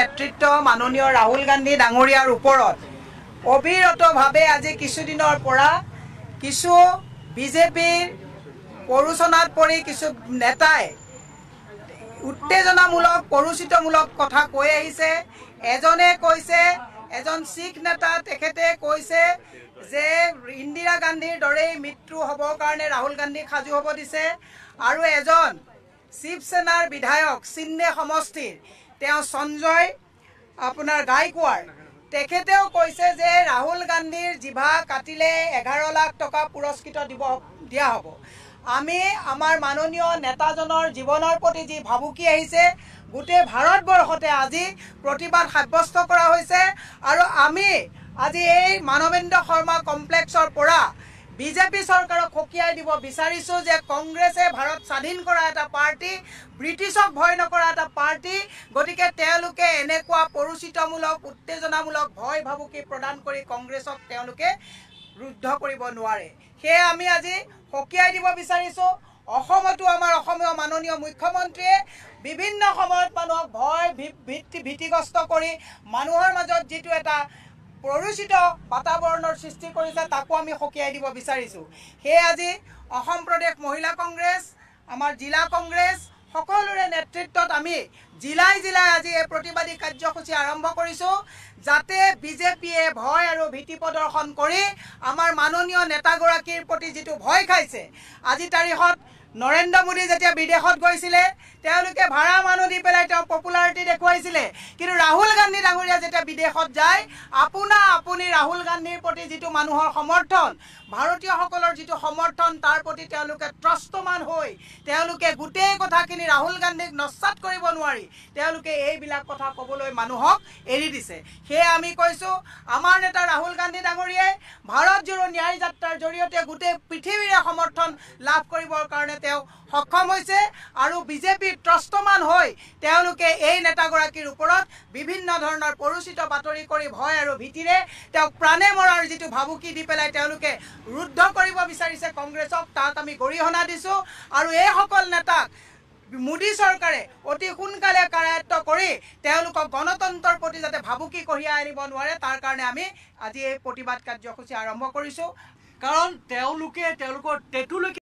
নেতৃত্ব মাননীয় ৰাহুল গান্ধী ডাঙৰীয়াৰ ওপৰত অবিৰতভাৱে আজি কিছুদিনৰ পৰা কিছু বিজেপিৰ প্ৰৰোচনাত পৰি কিছু নেতাই উত্তেজনামূলক পৰোচিতমূলক কথা কৈ আহিছে। এজনে কৈছে, এজন শিখ নেতা, তেখেতে কৈছে যে ইন্দিৰা গান্ধীৰ দৰেই মৃত্যু হ'বৰ কাৰণে ৰাহুল গান্ধীক সাজু হ'ব দিছে। আৰু এজন শিৱসেনাৰ বিধায়ক চিন্নে সমষ্টিৰ তেওঁ সঞ্জয় আপোনাৰ গাইকোৱাড়, তেখেতেও কৈছে যে ৰাহুল গান্ধীৰ জিভা কাটিলে 11 লাখ টকা পুৰস্কৃত দিয়া হ'ব। আমি আমাৰ মাননীয় নেতাজনৰ জীৱনৰ প্ৰতি যি ভাবুকি আহিছে, গোটেই ভাৰতবৰ্ষতে আজি প্ৰতিবাদ সাব্যস্ত কৰা হৈছে। আৰু আমি আজি এই মানৱেন্দ্ৰ শৰ্মা কমপ্লেক্সৰ পৰা বিজেপি চৰকাৰক সকীয়াই দিব বিচাৰিছোঁ যে কংগ্ৰেছে ভাৰত স্বাধীন কৰা এটা পাৰ্টি, ব্ৰিটিছক ভয় নকৰা এটা পাৰ্টি, গতিকে তেওঁলোকে এনেকুৱা পৰোচিতমূলক উত্তেজনামূলক ভয় ভাবুকি প্ৰদান কৰি কংগ্ৰেছক তেওঁলোকে ৰুদ্ধ কৰিব নোৱাৰে। সেয়ে আমি আজি সকীয়াই দিব বিচাৰিছোঁ। অসমতো আমাৰ অসমীয়া মাননীয় মুখ্যমন্ত্ৰীয়ে বিভিন্ন সময়ত মানুহক ভয় ভীতিগ্ৰস্ত কৰি মানুহৰ মাজত যিটো এটা প্ৰৰোচিত বাতাবৰণৰ সৃষ্টি কৰিছে, তাকো আমি সকীয়াই দিব বিচাৰিছোঁ। সেয়ে আজি অসম প্ৰদেশ মহিলা কংগ্ৰেছ, আমাৰ জিলা কংগ্ৰেছ সকলোৰে নেতৃত্বত আমি জিলাই জিলাই আজি এই প্ৰতিবাদী কাৰ্যসূচী আৰম্ভ কৰিছোঁ, যাতে বিজেপিয়ে ভয় আৰু ভীতি প্ৰদৰ্শন কৰি আমাৰ মাননীয় নেতাগৰাকীৰ প্ৰতি যিটো ভয় খাইছে, আজি তাৰিখত নৰেন্দ্ৰ মোদী যেতিয়া বিদেশত গৈছিলে তেওঁলোকে ভাড়া মানুহ দি পেলাই তেওঁ পপুলাৰিটি দেখুৱাইছিলে, কিন্তু ৰাহুল গান্ধী ডাঙৰীয়া যেতিয়া বিদেশত যায়, আপুনি ৰাহুল গান্ধীৰ প্ৰতি যিটো মানুহৰ সমৰ্থন, ভাৰতীয়সকলৰ যিটো সমৰ্থন, তাৰ প্ৰতি তেওঁলোকে ত্ৰস্তমান হৈ তেওঁলোকে গোটেই কথাখিনি ৰাহুল গান্ধীক নস্যাৎ কৰিব নোৱাৰি তেওঁলোকে এইবিলাক কথা ক'বলৈ মানুহক এৰি দিছে। সেয়ে আমি কৈছোঁ, আমাৰ নেতা ৰাহুল গান্ধী ডাঙৰীয়াই ভাৰত জোড়ো ন্যায় যাত্ৰাৰ জৰিয়তে গোটেই পৃথিৱীৰে সমৰ্থন লাভ কৰিবৰ কাৰণে তেওঁ সক্ষম হৈছে। আৰু বিজেপিৰ ত্ৰস্তমান হৈ তেওঁলোকে এই নেতাগৰাকীৰ ওপৰত বিভিন্ন ধৰণৰ পৰোচিত বাতৰি কৰি ভয় আৰু ভীতিৰে তেওঁক প্ৰাণে মৰাৰ যিটো ভাবুকি দি পেলাই তেওঁলোকে ৰুদ্ধ কৰিব বিচাৰিছে কংগ্ৰেছক, তাক আমি গৰিহণা দিছোঁ। আৰু এইসকল নেতাক মোদী চৰকাৰে অতি সোনকালে কাৰায়ত্ব কৰি তেওঁলোকক গণতন্ত্ৰৰ প্ৰতি যাতে ভাবুকি কঢ়িয়াই আনিব নোৱাৰে, তাৰ কাৰণে আমি আজি এই প্ৰতিবাদ কাৰ্যসূচী আৰম্ভ কৰিছোঁ। কাৰণ তেওঁলোকে তেওঁলোকৰ টেটুলৈকে